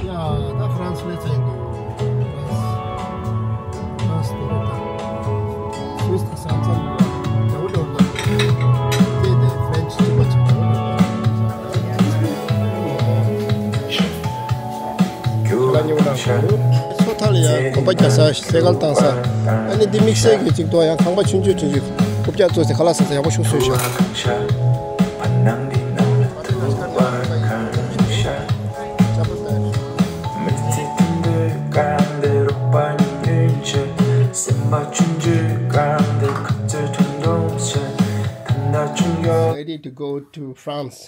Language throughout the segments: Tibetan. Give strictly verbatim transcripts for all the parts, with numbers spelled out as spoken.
ཡ། ད་ཧྥ་རན་སི་སླེབས་ཚར་ཡིན་འདུག་ཧྥ་རན་སི། ཧྥ་རན་སི་དེ་རེད་ད། སུད་སི་དང་ས་མཚམས་འདྲ་བོ་འདྲ་བོ་འདུག་དེ་དེ་ཧྥ་རན་སི་གཅིག་པ་གཅིག་འདྲ་བོ་འདུག་ཁྱེད་ལ་ཉེ་བོ་རང་གོ། སོ་ཐར་ལ་ཡ་གོམ་པ་རྒྱག་ས་སེ་ཀལ་བཏང་ས། ཨ་ནི་འདི་དམིགས་བསལ་གྱི་གཅིག་ཏུ་ཡང་ཁང་པ་ཆུང་ཆུང་ཆུང་ཆུང་རྐུབ་བཀྱག་བཙུགས་ཏེ་ཁ་ལག་ཟ་ས་ཡག་པོ་ཞིག་བཟོས་ཤག Ready to go to France.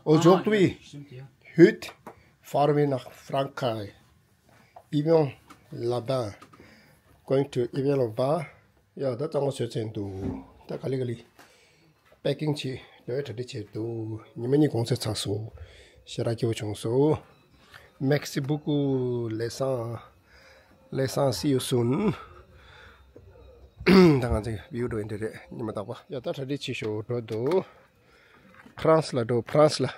Aujourd'hui, heute fahren wir nach Frankreich. Avion là-bas. Going to Avion là-bas. ཡ། ད་གཙང་མ་བཟོས་ཚར་འདུག་ད་ག་ལེ་ག་ལེ་པེ་ཀིང་བྱེད་འགྲོ་བའི་གྲ་སྒྲིག་བྱས་འདུག་ཉི་མ་གཉིས་གུང་སེང་ཚར་སོང་། ཞེ་དྲག་སྐྱིད་པོ་བྱུང་སོང་། Merci beaucoup, les gens, les gens, see you soon. ད་ང་ཚོའི་བིའུ་འགྲོ་ཡིན་འདི་རེད། ཉི་མ་རྟག་པ། ཡ། ད་གྲ་སྒྲིག་བྱེད་ཤོག་འགྲོ་འདུག་ཧྥ་རན་སི་ལ་འགྲོ། ཧྥ་རན་སི་ལ།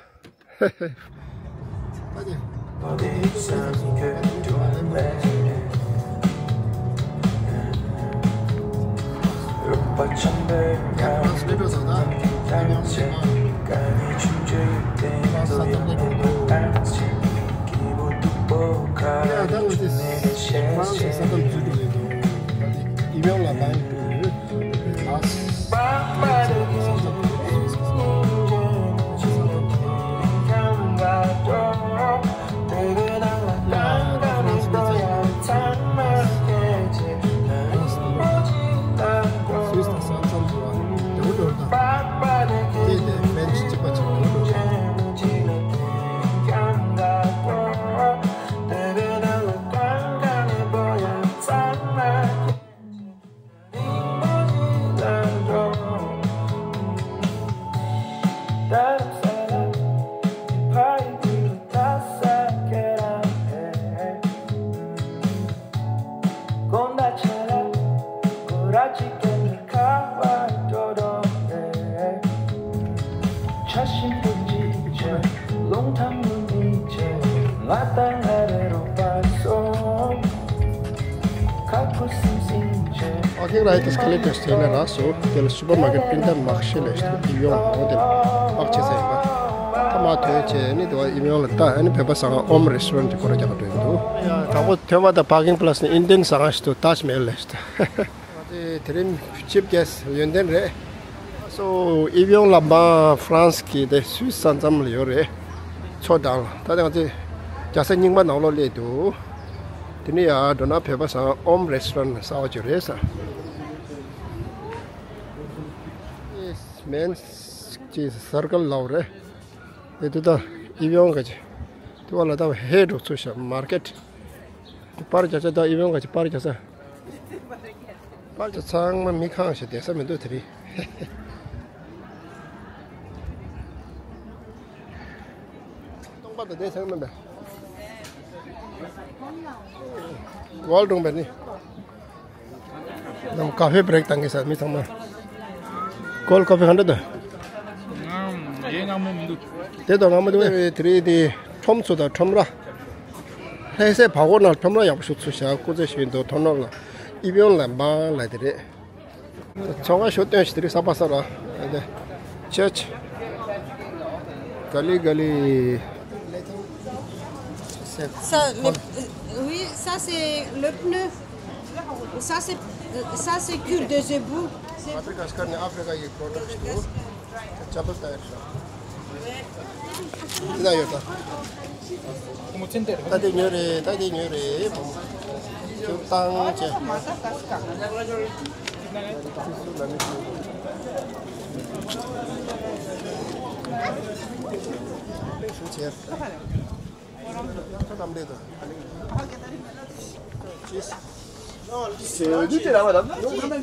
Walking right escalators དེ་ལ་རག་སོ། དེ་ལ་སུ་པར་མར་ཀེཊ་སྤྲིན་དར་མ་ཤེས་ལས་ཤི་ཏུ་ཨི་ཡོང་འོ་དེ་ལ་པག་ཆེ་ས་ཡིན་པ། ད་མ་ཐོན་བྱས་ནི་དེ་བ་ཨི་ཡོང་ལ་ད་ཨ་ནི་བོད་པ་ཟ་ཁང་ཨོམ་རེ་སི་ཊོ་རན་ཊི་དེ་སྐོར་རྒྱག་འགྲོ་ཡིན་འདུག་ཡ། དང་པོ་ཐོན་པ་ད་པར་ཀིང་པ་ལེ་སི་ནི་ཨིན་ཌི་ཡན་ཟ་ཁང་ཞིག་ཏུ་ཏཱཇ་མ་ཧལ་ལས་ཤི་ཏུ། དེ་རིང་ཆིབ་གེ་སི་ཡོན་ཏན་རེད། སོ་ཨི་ཡོང་ལ་མ་ཧྥ་རན་སི་གི་དེ་སུད་སི་ས་མཚམས་ལ་ཡོད་རེད། མཚོ་འགྲམ་ལ། ད་དེ་ང་ཚོས་རྒྱལ་ས་རྙིང་པ་ནང་ལོགས་སླེབས་འདུག་དེ་ནས་ཡར་འགྲོ་ན་བོད་པ་ཟ་ཁང་ཨོམ་རེ་སི་ཊོ་རན་ཊི་གསར་པ་ཅིག་རེད་ས། མེན་ཅིག་སར་ཀལ་ལའོ་རེད། དེ་དུ་ད་ཨི་ཡོང་ག་ཅིག་དུ་བ་ལ་ད་ཧེ་འགྲོ་ཚུལ་ཤ་མར་ཀེཊ། པར་རྒྱག་ས་ད་ཨི་ཡོང་ག་ཅིག་པར་རྒྱག་ས། པར་ཆ་ཚང་མ་མི་ཁང་ཞིག་བསྡད་ས་མི་འདུག་དེ་རིང་། སྟོང་པ་དང་བསྡད་ས་མིན་པས། ཀོལ་ཌི་རུམ་པས་ནི། ནམ་ཀ་ཧྥེ་བྷི་རེག་བཏང་གི་ས་མི་ཚང་མ། ཀོལ་ཀ་ཧྥེ་ག་འདྲ་འདུག་ངའི་མངར་མོ་མི་འདུག་དེ་དང་མངར་མོ་འདུག་དེ་རིང་དེ་ཁྲོམ་ཚོ་དང་ཁྲོམ་ར། ལྷ་སའི་བར་སྐོར་ནང་ཁྲོམ་ར་ཡག་པོ་ཞིག་ཚུགས་ཤག་སྐུ་ཚེ་ཞིག་འདུག་ཐོག་ནོར་ལ་ཨི་བི་ཡོང་ལ་འབངས་ལ་དེ་རེད། ཚོང་ཁང་ཞོ་སྟོན་ཞིག་དེ་རིང་གསར་པ་གསར་ར་དེ་ཆེ་ཆེ། ག་ལི་ག་ལི། Ça, le- oui, ça c'est le pneu. Ça c'est ça c'est cure des ébouts. C'est Madagascar ནས་ཨ་ཧྥེ་རི་ཀ་ཡི་པྲོ་ཌག་ཞིག་འདུག་ཅ་པལ་ལྟ་ཡར་ཤོག་འདི་ན་ཡོད་ད། ད་དེ་ཉོས་རེད། ད་དེ་ཉོས་རེད། ཁྱོད་བཏང་བྱས། ཁྱོད་ལ་མི་ཤོད། ཤོད་བྱས། ཁྱོད་གཏམ་འདྲེ་དང་། Cheese. C'est euh, d'où t'es là, madame?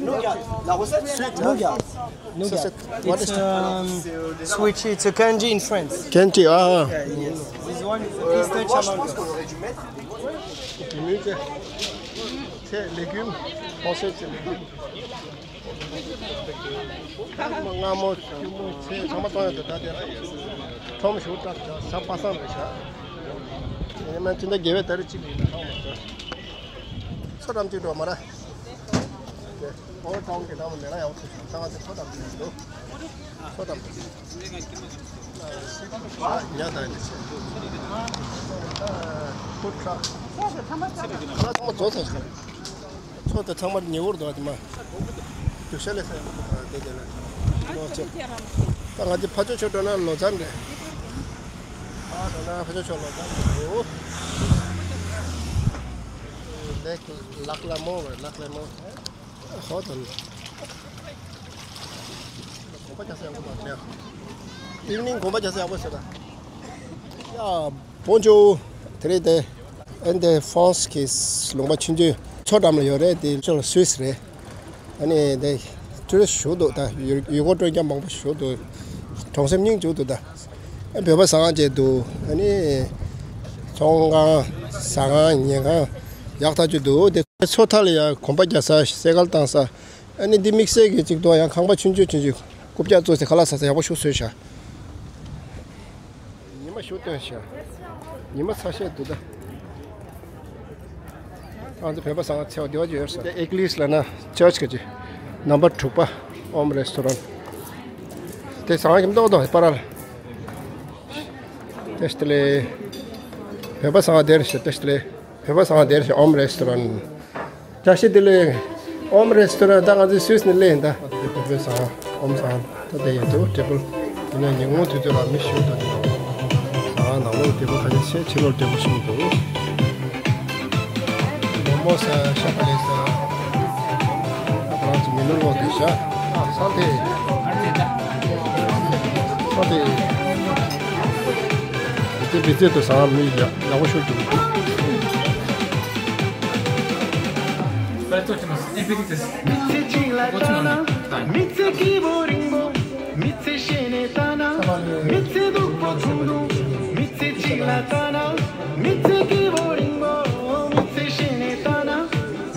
Nougat. La recette? Nougat. Nougat. It's um, sweet tea. It's a kanji in France. Kanji, ah. Yeah, yes. This one is a pistachio mango. Mousse, c'est légumes. Français, c'est légumes. མངར་མོ་སྐྱུར་མོ་ཚལ་ཚང་མ་གཏོང་ཡག་ཏུ་ད་དེ་ཁྲོམ་ཞུ་དྲག་ཤག་ས་པ་སངས་རེད་ཤག་ཡིན་ན་ཅི་འདྲ་དགེ་བའི་ད་རེས་ཅི་ལ་ཡིན་ན་ཧང་མ་ཚོ། མཚོ་འགྲམ་ཅིག་འགྲོ་མ་ར། ཨོ་ཊའུན་གྱི་འགྲམ་མེ་ལ་ཡག་པོ་ཚོ་ཤོག་ད་ང་ཚོ་མཚོ་འགྲམ་ཅིག་འགྲོ། མཚོ་འགྲམ་ཅིག་ཉ་དང་ནི་ཆེ། ཕུ་ཁྲག་ཁ་ཚང་མ་རྫོགས་ཚར་ཤག་མཚོ་དེ་ཚང་མ་ཉེ་བོར་འདུག་ཨ་དེ་མ། རྒྱུག་ཤ་ལས་ས་ཡག་པོ་འདུག་ཨ་དེ་དེ་ལ། ལོ་ཆེ། ད་ང་ཚོ་ཕ་ཇོ་ཆོས་སྒྲོན་ན་ལོ་ཙཱ་རེད། ཨ་ད་ན་ཕ་ཇོ་ཆོས་ལོ་ཙཱ་རེད། ལེགས་ལག་ལ་མོ་བར་ལག་ལ་མོ། ཧོ་དང་། གོམ་པ་རྒྱག་ས་ཡག་པོ་མ་རེད། ཨིབ་ནིང་གོམ་པ་རྒྱག་ས་ཡག་པོ་ཟེར་ད། ཡ། བོན་ཆོ། དེ་རེད་དེ། ཨན་དེ་ཧྥ་རན་སི་གི་ལུང་པ་ཆུང་ཆུང་མཚོ་འགྲམ་ལ་ཡོད་རེད་དེ་ཕྱོགས་ལ་སུད་སི་རེད། ཨ་ནི་དེ་ཊུ་རི་སི་ཊི་ཞུགས་འདུག་ད་ཡུལ་ཡུལ་སྐོར་སྤྲོ་འཆམ་མང་པོ་ཞུགས་འདུག་གྲོང་གསེབ་རྙིང་བཅུག་འདུག་ད། ཨ་བོད་པ་ཟ་ཁང་བཅས་འདུག་ཨ་ནི་ཚོང་ཁང་ཟ་ཁང་ཉལ་ཁང་ཡག་ཐག་ཆོད་འདུག་དེ་མཚོ་མཐའ་ལ་ཡ་གོམ་པ་རྒྱག་ས་སེ་ཀལ་བཏང་ས། ཨ་ནི་འདི་དམིགས་བསལ་གྱི་གཅིག་ཏུ་ཡང་ཁང་པ་ཆུང་ཆུང་ཆུང་ཆུང་རྐུབ་བཀྱག་བཙུགས་ཏེ་ཁ་ལག་ཟ་ས་ཡག་པོ་ཞིག་བཟོས་ཤག་ཉི་མ་ཞུ་སྟོན་ཤག་ཉི་མ་ཚ་ཤས་འདུག་ད། ང་ཚོ་བོད་པ་ཟ་ཁང་ཚེ་བ་བདེ་བ་ཅིག་ཡོད་ས། ཨེ་ཀི་ལིས་ལབ་ན་ཅར་ཆི་ག་ཅིག་ནམ་བར་དྲུག་པ་ཨོམ་རེ་སི་ཊོ་རན། དེ་ཟ་ཁང་གི་མདོག་མདོག་པ་ར་ལ། བཀྲ་ཤིས་བདེ་ལེགས། བོད་པ་ཟ་ཁང་དེར་ཤག་བཀྲ་ཤིས་བདེ་ལེགས། བོད་པ་ཟ་ཁང་དེར་ཤག་ཨོམ་རེ་སི་ཊོ་རན། བཀྲ་ཤིས་བདེ་ལེགས། ཨོམ་རེ་སི་ཊོ་རན་ད་ང་ཚོའི་སུད་སི་ནས་སླེབས་ཡིན་ད། བོད་པའི་ཟ་ཁང་ཨོམ་ཟ་ཁང་ད་དེ་ཡོད་འདུག་ཊེ་བལ། ཡིན་ན་ཉིན་གུང་དུས་ཚོད་ལ་མི་ཞིག་འདུག་ཟ་ཁང་ནང་ལོགས་ཊེ་བལ་ཁ་ཤས་ཆེ་ཕྱི་ལོགས་ཊེ་བལ་གསུམ་འདུག་མོ་མོ་ཟ་ཤ་ཁ་ལས་ཟ། ང་ཚོ་མི་ནོར་འོག་ཏུ་བཞག་ས་དེ། ས་དེ། བི་ཙེ་བི་ཙེ་དུ་ཟ་ཁང་མི་ཡག་ཡག་པོ་ཤོར་འདུག་མི་ཚེ་གཅིག་ལ་ལྟ་ན། མི་ཚེ་སྐྱིད་པོ་རིང་པོ། མི་ཚེ་ཤེས་ནས་ལྟ་ན། མི་ཚེ་སྡུག་པོ་ཐུང་ཐུང་། མི་ཚེ་གཅིག་ལ་ལྟ་ན། མི་ཚེ་སྐྱིད་པོ་རིང་པོ། མི་ཚེ་ཤེས་ནས་ལྟ་ན།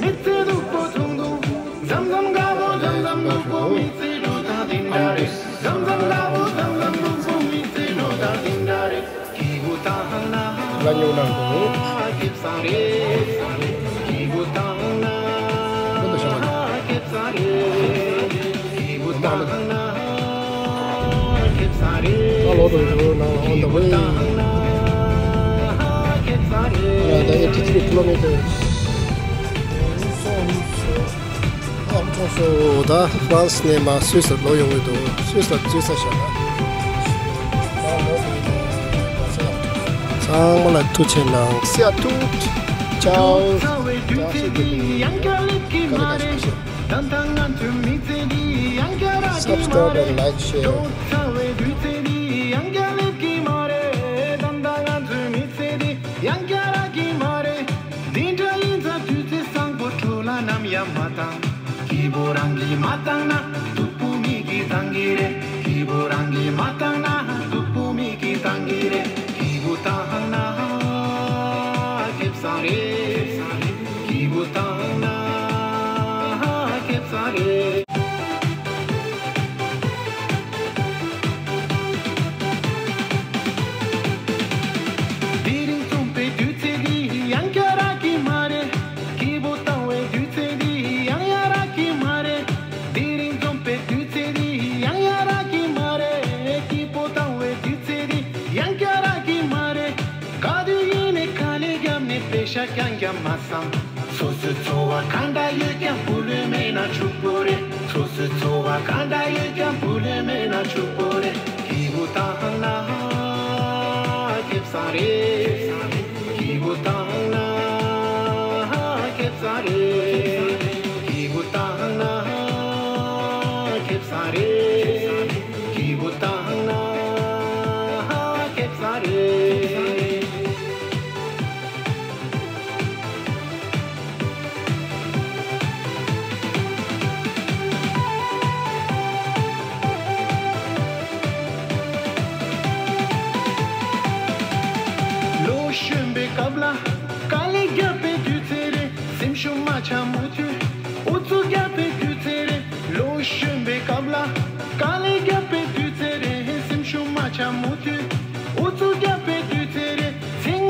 མི་ཚེ་སྡུག་པོ་ཐུང་ཐུང་། འཛམ་འཛམ་དགའ་པོ་འཛམ་འཛམ་སྡུག་པོ། མི་ཚེ་འགྲོ་སྟངས་དེ་འདྲ་རེད། འཛམ་འཛམ་དགའ་པོ་འཛམ་འཛམ་སྡུག་པོ། མི་ཚེ་འགྲོ་སྟངས་དེ་འདྲ་རེད། སྐྱིད་པོ་བཏང་ན། ལ་ཉོ་ན་འདུག་སྐྱིད་པོ་བཏང་ན། ཁྱེད་ཚོ་ཤོག་ཨ་ནི། སྐྱིད་པོ་བཏང་ན། ད་ལོ་དང་འགྲོ་ན་འོ་འདུག་སྐྱིད་པོ་བཏང་ན། ཁྱེད་ཚོ་ཨ་ནི་ད་ཡ་ཁྲི་ཁྲི་ཁི་ལོ་མི་ཊར། ཨ་ཁོ་ཚོ་ད་ཧྥ་རན་སི་ནས་མར་སུད་སི་ལ་ལོག་ཡོང་གི་འདུག་སུད་སི་ལ་འཛུལ་ཚར་ཤག་ད། ཚང་མ་ལ་ཐུགས་རྗེ་གནང་། See you. Ciao. Subscribe and like, share. ཡང་བསྐྱར་རག་གི་མ་རེད། འདི་འདྲ་ཡིན་ཙང་དུས་ཚོད་བཟང་པོ་འཕྲོ་ལ་ནམ་ཡང་མ་བཏང་། སྐྱིད་པོ་རང་གིས་མ་བཏང་ན་སྡུག་པོ་མི་གིས་བཏང་གི་རེད། སྐྱིད་པོ་རང་གིས་མ་བཏང་ན་སྡུག་པོ་མི་གིས་བཏང་གི་རེད། སྐྱིད་པོ་བཏང་ན་ཁེ་བཟང་རེད། སྐྱིད་པོ་བཏང་ན་ཁེ་བཟང་རེད། དེ་རིང་རྩོམ་པའི་དུས་ཚོད་འདི་ཡང་བསྐྱར་རག་གི་མ་རེད། སྐྱིད་པོ་བཏང་བའི་དུས་ཚོད་འདི་ཡང་ཡང་རག་གི་མ་རེད། དེ་རིང་རྩོམ་པའི་དུས་ཚོད་འདི་ཡང་ཡང་རག་གི་མ་རེད། སྐྱིད་པོ་བཏང་བའི་དུས་ཚོད་འདི་ཡང་བསྐྱར་རག་གི་མ་རེད། ག་དུས་ཡིན་ནའི་དཀའ་ལས་བརྒྱབ་ནས་པེ་ཤ་རྐྱང་རྐྱང་མ་བསམ། སོ་སོའི་འཚོ་བ་གང་འདྲ་ཡོད་ཀྱང་བུ་ལོན་མེད་ན་ཕྱུག་པོ་རེད། སོ་སོའི་འཚོ་བ་གང་འདྲ་ཡོད་ཀྱང་བུ་ལོན་མེད་ན་ཕྱུག་པོ་རེད། སྐྱིད་པོ་བཏང་ན་ཁེ་བཟང་རེད། སྐྱིད་པོ་བཏང་ན་ཁེ་བཟང་རེད། སྐྱིད་པོ་བཏང་ན་ཁེ་བཟང་རེད། སྐྱིད་པོ་བཏང་ན་ཁེ་བཟང་རེད། ལོ་གཞོན་པའི་སྐབས་ལ་དཀའ་ལས་བརྒྱབ་པའི་དུས་ཚོད་རེད། སེམས་ཤུགས་མ་ཆག་མུ་མཐུད་ཨུ་ཚུགས་བརྒྱབ་པའི་དུས་ཚོད་རེད། ལོ་གཞོན་པའི་སྐབས་ལ་དཀའ་ལས་བརྒྱབ་པའི་དུས་ཚོད་རེད། སེམས་ཤུགས་མ་ཆག་མུ་མཐུད་ཨུ་ཚུགས་བརྒྱབ་པའི་དུས་ཚོད་རེད། ཚེ་